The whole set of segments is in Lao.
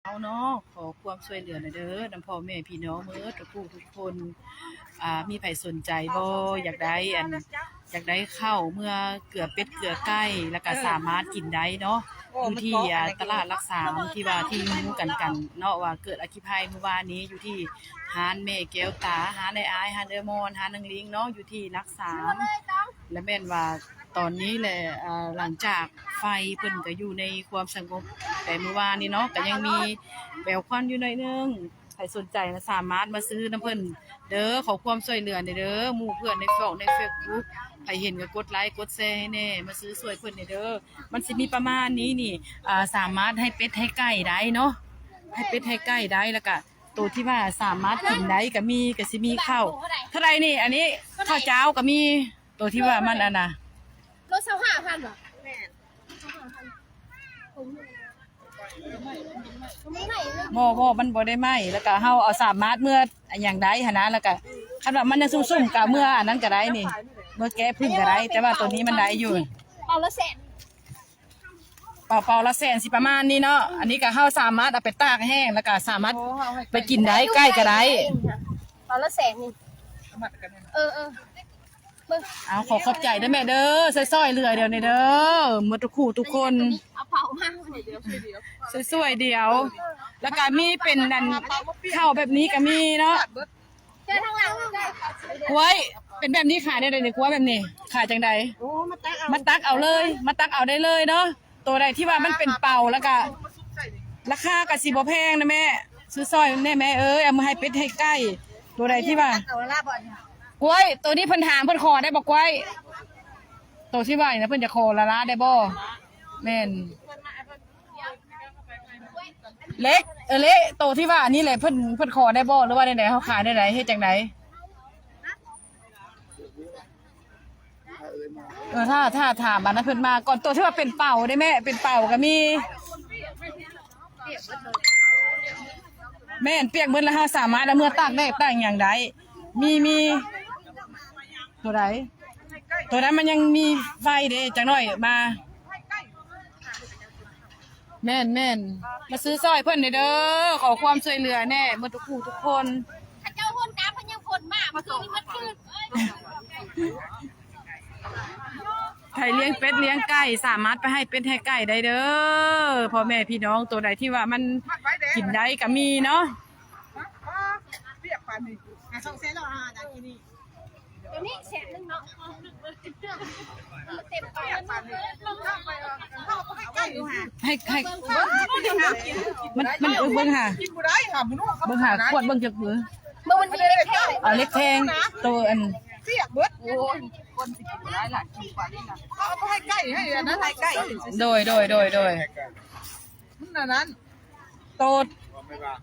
ເຮົາເນາະ ຂໍຄວາມຊ່ວຍເຫຼືອແດ່ເດີ ນຳພໍ່ແມ່ພີ່ນ້ອງເໝິດທຸກຜູ້ທຸກຄົນ. ອ່າ ມີໃຜສົນໃຈບໍ່? ຢາກໄດ້ອັນ ຢາກໄດ້ເຂົ້າເມືອເກືອເປັດເກືອໄກ່ ແລ້ວກະສາມາດກິນໄດ້ເນາະ ຢູ່ທີ່ ອ່າ ຕະຫຼາດຫຼັກສາມ ທີ່ວ່າທີ່ຮູ້ກັນກັນເນາະ ວ່າເກີດອັກຄີໄພມື້ວານນີ້ ຢູ່ທີ່ຮ້ານແມ່ແກ້ວຕາ ຮ້ານອ້າຍໆ ຮ້ານເອື້ອຍມອນ ຮ້ານນາງລິງເນາະ ຢູ່ທີ່ຫຼັກສາມ. ແລະແມ່ນວ່າຕອນນີ້ແຫຼະ ອ່າ ຫຼັງຈາກໄຟເພິ່ນກະຢູ່ໃນຄວາມສະຫງົບແຕ່ມື້ວານນີ້ເນາະ ກະຍັງມີແວວຄວັນຢູ່ໜ້ອຍໜຶ່ງ. ໃຜສົນໃຈນະ ສາມາດມາຊື້ນຳເພິ່ນເດີ ຂໍຄວາມຊ່ວຍເຫຼືອແດ່ເດີ ໝູ່ເພື່ອນໃນຟອກໃນເຟສບຸກ ໃຜເຫັນກະກົດໄລກົດແຊໃຫ້ແດ່ ມາຊື້ຊ່ວຍເພິ່ນແດ່ເດີ. ມັນຊິມີປະມານນີ້ນີ້ ອ່າ ສາມາດໃຫ້ເປັດໃຫ້ໄກ່ໄດ້ເນາະ ໃຫ້ເປັດໃຫ້ໄກ່ໄດ້ ແລ້ວກະໂຕທີ່ວ່າສາມາດກິນໄດ້ກະມີ ກະຊິມີເຂົ້າ ເທົ່າໃດນີ້ ອັນນີ້ເຂົ້າເຈົ້າກະມີ ໂຕທີ່ວ່າມັນອັນນະ ໂລຊາວຫ້າພັນບໍ? ແມ່ນ. ບໍ່ ບໍ່ ມັນບໍ່ໄດ້ໄໝ້ ແລ້ວກະເຮົາເອົາສາມາດເມືອອັນຫຍັງໄດ້ຫັ້ນນະ ແລ້ວກະຄັນວ່າມັນຍັງຊຸ່ມໆ ກະເມືອອັນນັ້ນກະໄດ້ນີ້ ເມືອແກ້ຜຶ້ງກະໄດ້ ແຕ່ວ່າໂຕນີ້ມັນໄດ້ຢູ່. ເປົ່າລະແສນ ເປົ່າ ເປົ່າລະແສນ ຊິປະມານນີ້ເນາະ. ອັນນີ້ກະເຮົາສາມາດເອົາໄປຕາກແຫ້ງ ແລ້ວກະສາມາດໄປກິນໄດ້ ໄກ່ກະໄດ້ ເປົ່າລະແສນນີ້. ເອີໆ ເອົາ ຂໍຂອບໃຈເດີແມ່ເດີ ຊ່ອຍໆເຫຼືອດຽວນີ້ເດີ ໝົດທຸກຄູ່ທຸກຄົນ ເອົາເປົາມາ ຊ່ວຍໆດຽວ ແລ້ວກະມີເປັນອັນເຂົ້າແບບນີ້ກະມີເນາະ. ກ້ວຍເປັນແບບນີ້ຂາຍແນວໃດນີ້ ກ້ວຍແບບນີ້ຂາຍຈັ່ງໃດ? ມາຕັກເອົາເລີຍ ມາຕັກເອົາໄດ້ເລີຍເນາະ. ໂຕໃດທີ່ວ່າມັນເປັນເປົາ ແລ້ວກະລາຄາກະຊິບໍ່ແພງນະແມ່ ຊື້ຊ່ອຍແດ່ແມ່ເອີຍ ເອົາມາໃຫ້ເປັດໃຫ້ໄກ່. ໂຕໃດທີ່ວ່າ ກ້ວຍ ໂຕນີ້ເພິ່ນຖາມ ເພິ່ນຂໍໄດ້ບໍ່ ກ້ວຍ? ໂຕທີ່ວ່ານີ້ນະ ເພິ່ນຈະຂໍລະລາໄດ້ບໍ່? ແມ່ນ ເລັກ ເອີ ເລັກ ໂຕທີ່ວ່ານີ້ແຫຼະ ເພິ່ນ ເພິ່ນຂໍໄດ້ບໍ່ ຫຼືວ່າແນວໃດ ເຮົາຂາຍແນວໃດ ເຮັດຈັ່ງໃດ? ເອີ ຖ້າ ຖ້າຖາມອັນນັ້ນເພິ່ນມາກ່ອນ ໂຕທີ່ວ່າເປັນເປົາເດ້ແມ່ ເປັນເປົາກະມີ. ແມ່ນ ປຽກເບິດແລ້ວ ເຮົາສາມາດເອົາເມືອຕາກແດດຕາກຫຍັງໄດ້. ມີ ມີ ໂຕໃດ ໂຕນັ້ນມັນຍັງມີໄຟເດ້ ຈັກໜ້ອຍມາ. ແມ່ນໆ ມາຊື້ຊ່ອຍເພິ່ນແດ່ເດີ ຂໍຄວາມຊ່ວຍເຫຼືອແດ່ ໝົດທຸກຜູ້ທຸກຄົນ. ເຂົາເຈົ້າຄົນກາງເພິ່ນຍັງຄົນມາ ມາຄືນນີ້ໝົດຄືນ. ໃຜລ້ຽງເປັດລ້ຽງໄກ່ ສາມາດໄປໃຫ້ເປັດໃຫ້ໄກ່ໄດ້ເດີ ພໍ່ແມ່ພີ່ນ້ອງ. ໂຕໃດທີ່ວ່າມັນກິນໄດ້ກະມີເນາະ. ປຽກປານນີ້ ສອງແສນແລ້ວ ອ່າ ດາກິນີ ໂຕນີ້ແສນໜຶ່ງເນາະ ເຕັມປາກ ໃຫ້ ໃຫ້ ມັນ ມັນເບິ່ງຫາ ເບິ່ງຫາຂວດ ເບິ່ງຈັກເບິ່ງ ເບິ່ງມັນມີເຫຼັກແທ່ງ ເອົາເຫຼັກແທ່ງ ໂຕອັນ ປຽກເບິດ ໂອ້ຍ ຄົນຊິກິນບໍ່ໄດ້ລະ ກິນກວ່ານີ້ນະ ເອົາໄປໃຫ້ໄກ່ ໃຫ້ອັນນັ້ນ ໃຫ້ໄກ່ ໂດຍ ໂດຍ ໂດຍ ໂດຍ ມັນອັນນັ້ນ ໂຕດ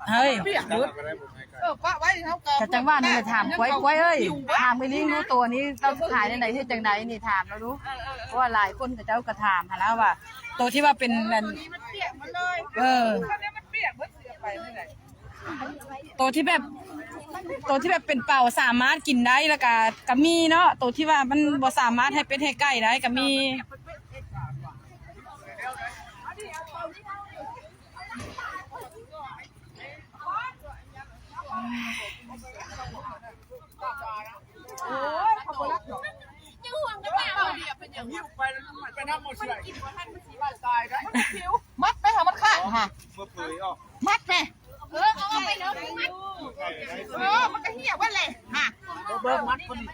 ເຮີ້ຍ ປຽກເບິດ ເອີ ປະໄວ້ເຮົາກະ ກະຈັ່ງວ່ານີ້ແຫຼະ ຖາມກ້ວຍ ກ້ວຍເອີຍ ຖາມອີ່ລິງດູ ໂຕນີ້ລາວຂາຍແນວໃດ ເຮັດຈັ່ງໃດນີ້ ຖາມລາວດູ ເອີ ເອີ ເອີ ເພາະວ່າຫຼາຍຄົນເຂົາເຈົ້າກະຖາມຫັ້ນລະວ່າ ໂຕທີ່ວ່າເປັນອັນ ໂຕນີ້ມັນປຽກໝົດເລີຍ ເອີ ໂຕນີ້ມັນປຽກເບິດ ຊິເອົາໄປແນວໃດ ໂຕທີ່ແບບ ໂຕທີ່ແບບເປັນເປົາສາມາດກິນໄດ້ ແລ້ວກະ ກະມີເນາະ ໂຕທີ່ວ່າມັນບໍ່ສາມາດໃຫ້ເປັດໃຫ້ໄກ່ໄດ້ກະມີ. ມັດໄປຫາມັນຂ້າງຫາ ມັດໄປ ເອີ ເອົາໄປເນາະ ມັດ ເອີ ມັນກະເຫຍເບິດແຫຼະຫາ ເບິ່ງມັດຄົນນີ້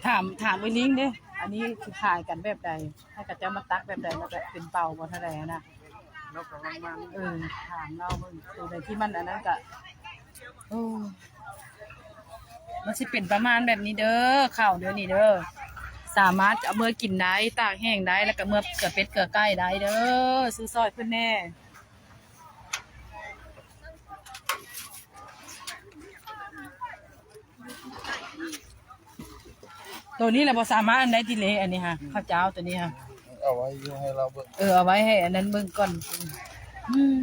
ຖາມ ຖາມອີ່ລິງເດ້ ອັນນີ້ຊິຂາຍກັນແບບໃດ ໃຫ້ເຂົາເຈົ້າມາຕັກແບບໃດ ແລ້ວກະເປັນເປົາບໍ່ ເທົ່າໃດຫັ້ນນະ ເອີ ຖາມລາວເບິ່ງ ໂຕໃດທີ່ມັນອັນນັ້ນກະ ໂອ້ ມັນຊິເປັນປະມານແບບນີ້ເດີ ເຂົ້າດຽວນີ້ເດີ ສາມາດເອົາເມືອກິນໄດ້ ຕາກແຫ້ງໄດ້ ແລ້ວກະເມືອເກືອເປັດເກືອໄກ່ໄດ້ເດີ ຊື້ຊ່ອຍເພິ່ນແດ່. ຕົວນີ້ລະບໍ່ສາມາດອັນໃດຕິເລ ອັນນີ້ຫາ ເຂົ້າເຈົ້າຕົວນີ້ຫາ ເອົາໄວ້ໃຫ້ລາວເບິ່ງ ເອີ ເອົາໄວ້ໃຫ້ອັນນັ້ນເບິ່ງກ່ອນ ອືມ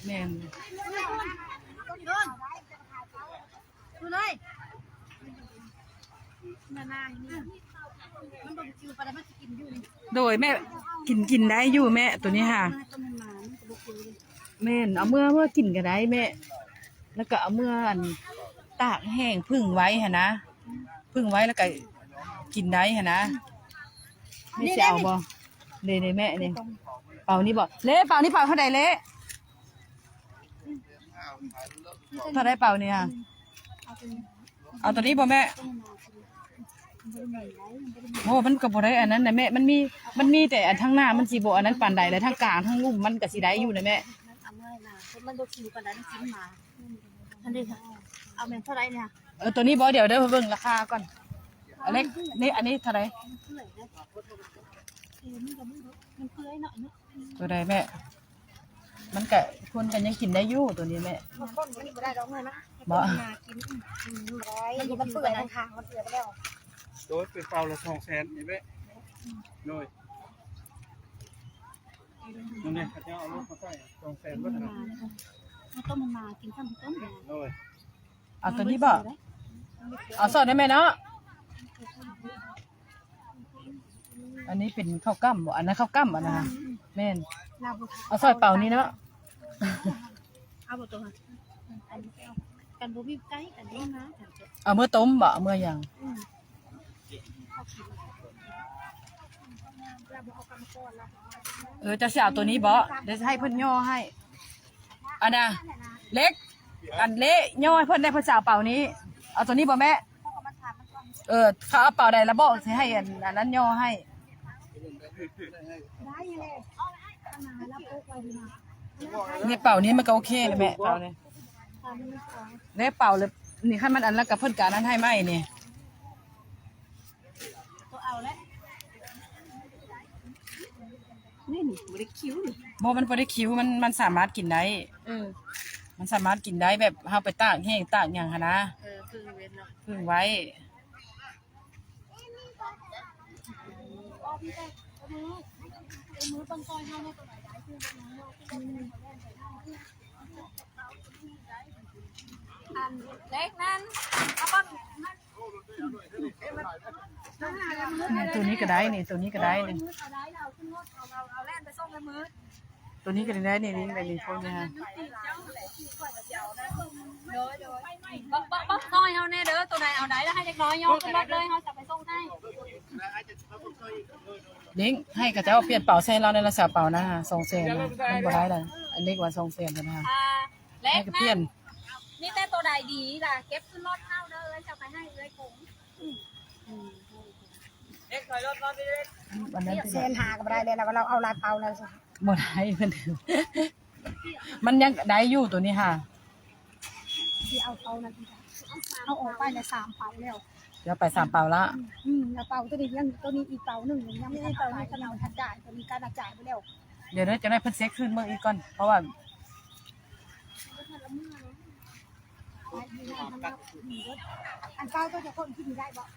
ແມ່ນ. ໂດຍແມ່ ກິນ ກິນໄດ້ຢູ່ແມ່ ໂຕນີ້ຫາ ແມ່ນ ເອົາເມືອ ເມືອກິນກໍໄດ້ແມ່ ແລ້ວກໍເອົາເມືອ ອັນ ຕາກແຫ້ງ ຜຶ້ງໄວ້ຫັ້ນນະ ຜຶ້ງໄວ້ ແລ້ວກໍກິນໄດ້ຫັ້ນນະ ແມ່ຊິເອົາບໍ່? ເດ້ໆ ແມ່ນີ້ ເປົານີ້ບໍ່? ເລ ເປົານີ້ເປົາເທົ່າໃດເລ? ເທົ່າໃດເປົານີ້ຫະ? ເອົາໂຕນີ້ບໍ່ແມ່? ໂອ້ ມັນກໍບໍ່ໄດ້ອັນນັ້ນນະແມ່ ມັນມີ ມັນມີແຕ່ອັນທາງໜ້າ ມັນຊິບໍ່ອັນນັ້ນປານໃດ ແລະທາງກາງທາງລຸ່ມມັນກໍຊິໄດ້ຢູ່ນະແມ່ ມັນບໍ່ຄິວປານໃດ ມັນກິນມາ ອັນນີ້ ເອົາແມ່ນເທົ່າໃດນີ້ຫະ? ເອີ ໂຕນີ້ບໍ່? ດຽວເດີ ເບິ່ງລາຄາກ່ອນ ອາເລັກ ນີ້ ອັນນີ້ເທົ່າໃດ? ມັນເປື່ອຍເນາະ ມັນເປື່ອຍເນາະ ໂຕໃດແມ່? ມັນກະ ຄົນກໍຍັງກິນໄດ້ຢູ່ໂຕນີ້ແມ່ ມັນຄົນກິນບໍ່ໄດ້ດອກເນາະ ບໍ່ ກິນ ອືມ ບໍ່ໄດ້ ມັນເປື່ອຍທາງຂ້າງ ມັນເປື່ອຍໄປແລ້ວ ໂດຍ ເປັນເປົາລະສອງແສນນີ້ແມ່ ໂດຍ ນັ້ນແຫຼະ ເຂົາເຈົ້າເອົາລົດມາໃສ່ສອງແສນເບິດນະ ເອົາຕົ້ມມັນມາກິນຊ້ຳຕົ້ມ ໂດຍ ເອົາໂຕນີ້ບໍ່? ເອົາຊອດໄດ້ແມ່ເນາະ ອັນນີ້ເປັນເຂົ້າກ້ຳບໍ່? ອັນນັ້ນເຂົ້າກ້ຳ ອັນນັ້ນຫະ ແມ່ນ ເອົາຊອດເປົານີ້ເນາະ ເອົາບໍ່ໂຕຫະ ກັນບໍ່ມີໄກ່ກັນບໍ່ມາ ເອົາເມືອຕົ້ມບໍ່? ເອົາເມືອຫຍັງ? ອືມ ເອີ ເຈົ້າຊິເອົາໂຕນີ້ບໍ່? ດຽວຊິໃຫ້ເພິ່ນຍໍໃຫ້ ອັນນ່າ ເລັກ ອັນເລ ຍໍໃຫ້ເພິ່ນໄດ້ ເພິ່ນຊິເອົາເປົານີ້ ເອົາໂຕນີ້ບໍ່ແມ່? ເອີ ເຂົາເອົາເປົາໃດລະບອກ ຊິໃຫ້ອັນ ອັນນັ້ນຍໍໃຫ້ ນີ້ເປົານີ້ມັນກໍໂອເຄແຫຼະແມ່ ເປົານີ້ ເລ ເປົາເລີຍ ນີ້ຄັນມັນອັນນັ້ນກໍເພິ່ນກໍອັນນັ້ນໃຫ້ໃໝ່ນີ້. ນີ້ນີ້ ບໍ່ໄດ້ຄິວນີ້ ບໍ່ ມັນບໍ່ໄດ້ຄິວ ມັນ ມັນສາມາດກິນໄດ້ ເອີ ມັນສາມາດກິນໄດ້ ແບບເຮົາໄປຕາກແຫ້ງຕາກຫຍັງຫັ້ນນະ ເອີ ເພິ່ງເວັນເນາະ ເພິ່ງໄວ້ ອັນເລັກນັ້ນ ເອົາເບິ່ງ ໂຕນີ້ກໍໄດ້ນີ້ ໂຕນີ້ກໍໄດ້ນີ້ ໂຕນີ້ກໍໄດ້ນີ້ ນີ້ ນີ້ ນີ້ ໂຕນີ້ ໂດຍ ໂດຍ ບອກ ບອກ ບອກຊອຍເຮົາແດ່ເດີ ໂຕໃດເອົາໄດ້ ແລ້ວໃຫ້ເດັກນ້ອຍຍ່ອງຂຶ້ນລົດເລີຍ ເຮົາຈະໄປສົ່ງໃຫ້ ເດັກ ໃຫ້ເຂົາເຈົ້າປ່ຽນເປົາໃສ່ລາວໃນລະຊາວເປົານະ ສອງແສນນະ ມັນບໍ່ໄດ້ລະ ອັນເລັກວ່າສອງແສນນະ ອ່າ ເລັກ ໃຫ້ເຂົາປ່ຽນ ມີແຕ່ໂຕໃດດີລະ ເກັບຂຶ້ນລົດເຮົາເດີ ເອື້ອຍຈະໄປໃຫ້ເອື້ອຍກົງ ເລັກ ຖອຍລົດມາພີ່ເລັກ ອັນນັ້ນ ແສນຫ້າກໍບໍ່ໄດ້ແລ້ວ ລາວເອົາຫຼາຍເປົາແລ້ວ ບໍ່ໄດ້ ມັນ ມັນຍັງໄດ້ຢູ່ໂຕນີ້ຫາ ຊິເອົາເປົານັ້ນອີກ ເອົາອອກໄປແລ້ວສາມເປົາແລ້ວ ເອົາໄປສາມເປົາລະ ອືມ ແລ້ວເປົາໂຕນີ້ຍັງ ໂຕນີ້ອີກເປົາໜຶ່ງຍັງບໍ່ທັນເອົາໄປ ໂຕນີ້ກະໜ້າຈ່າຍ ໂຕນີ້ກະໜ້າຈ່າຍໄປແລ້ວ ດຽວເດີ ຈັ່ງໃດເພິ່ນເຊັກຄືນເບິ່ງອີກກ່ອນ ເພາະວ່າ ອັນເປົາໂຕຈະຄົນກິນໄດ້ບໍ່?